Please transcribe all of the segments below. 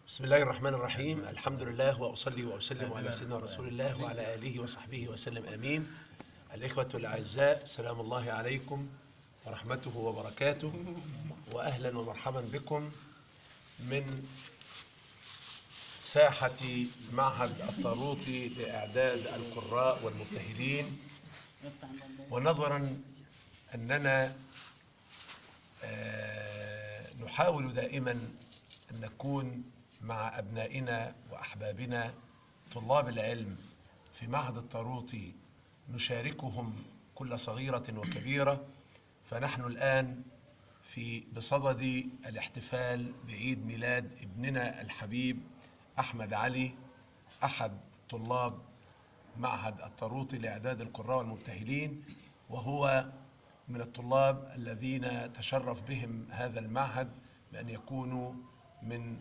بسم الله الرحمن الرحيم. الحمد لله، وأصلي وأسلم على سيدنا رسول الله وعلى آله وصحبه وسلم، آمين. الإخوة الأعزاء، سلام الله عليكم ورحمته وبركاته، وأهلا ومرحبا بكم من ساحة معهد الطاروطي لإعداد القراء والمبتهلين. ونظرا أننا نحاول دائما أن نكون مع أبنائنا وأحبابنا طلاب العلم في معهد الطاروطي، نشاركهم كل صغيرة وكبيرة، فنحن الآن بصدد الاحتفال بعيد ميلاد ابننا الحبيب أحمد علي، أحد طلاب معهد الطاروطي لإعداد القراء والمبتهلين، وهو من الطلاب الذين تشرف بهم هذا المعهد بأن يكونوا من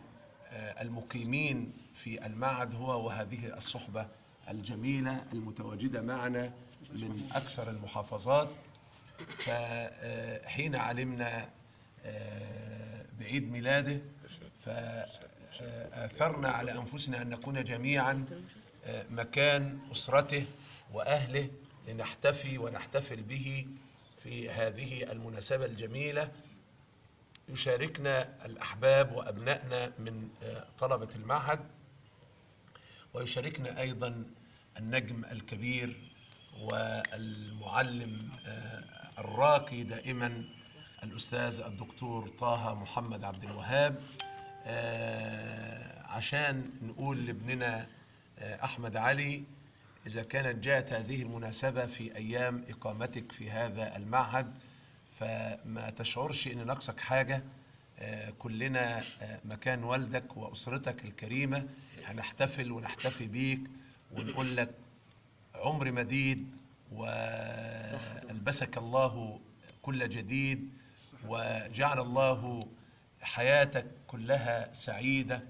المقيمين في المعهد، هو وهذه الصحبة الجميلة المتواجدة معنا من أكثر المحافظات. فحين علمنا بعيد ميلاده فآثرنا على أنفسنا أن نكون جميعا مكان أسرته وأهله لنحتفي ونحتفل به في هذه المناسبة الجميلة. يشاركنا الأحباب وأبنائنا من طلبة المعهد، ويشاركنا أيضا النجم الكبير والمعلم الراقي دائما الأستاذ الدكتور طه محمد عبد الوهاب، عشان نقول لابننا أحمد علي إذا كانت جاءت هذه المناسبة في أيام إقامتك في هذا المعهد فما تشعرش إن ناقصك حاجة. كلنا مكان والدك وأسرتك الكريمة هنحتفل ونحتفي بيك ونقول لك عمر مديد، وألبسك الله كل جديد، وجعل الله حياتك كلها سعيدة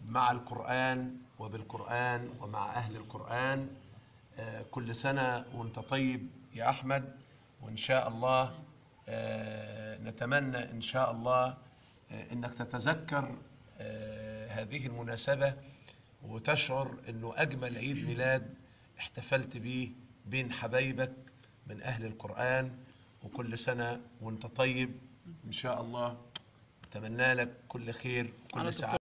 مع القرآن وبالقرآن ومع أهل القرآن. كل سنة وانت طيب يا أحمد، وإن شاء الله نتمنى إن شاء الله إنك تتذكر هذه المناسبة وتشعر إنه أجمل عيد ميلاد احتفلت به بين حبايبك من أهل القرآن. وكل سنة وانت طيب إن شاء الله، أتمنى لك كل خير وكل سعادة.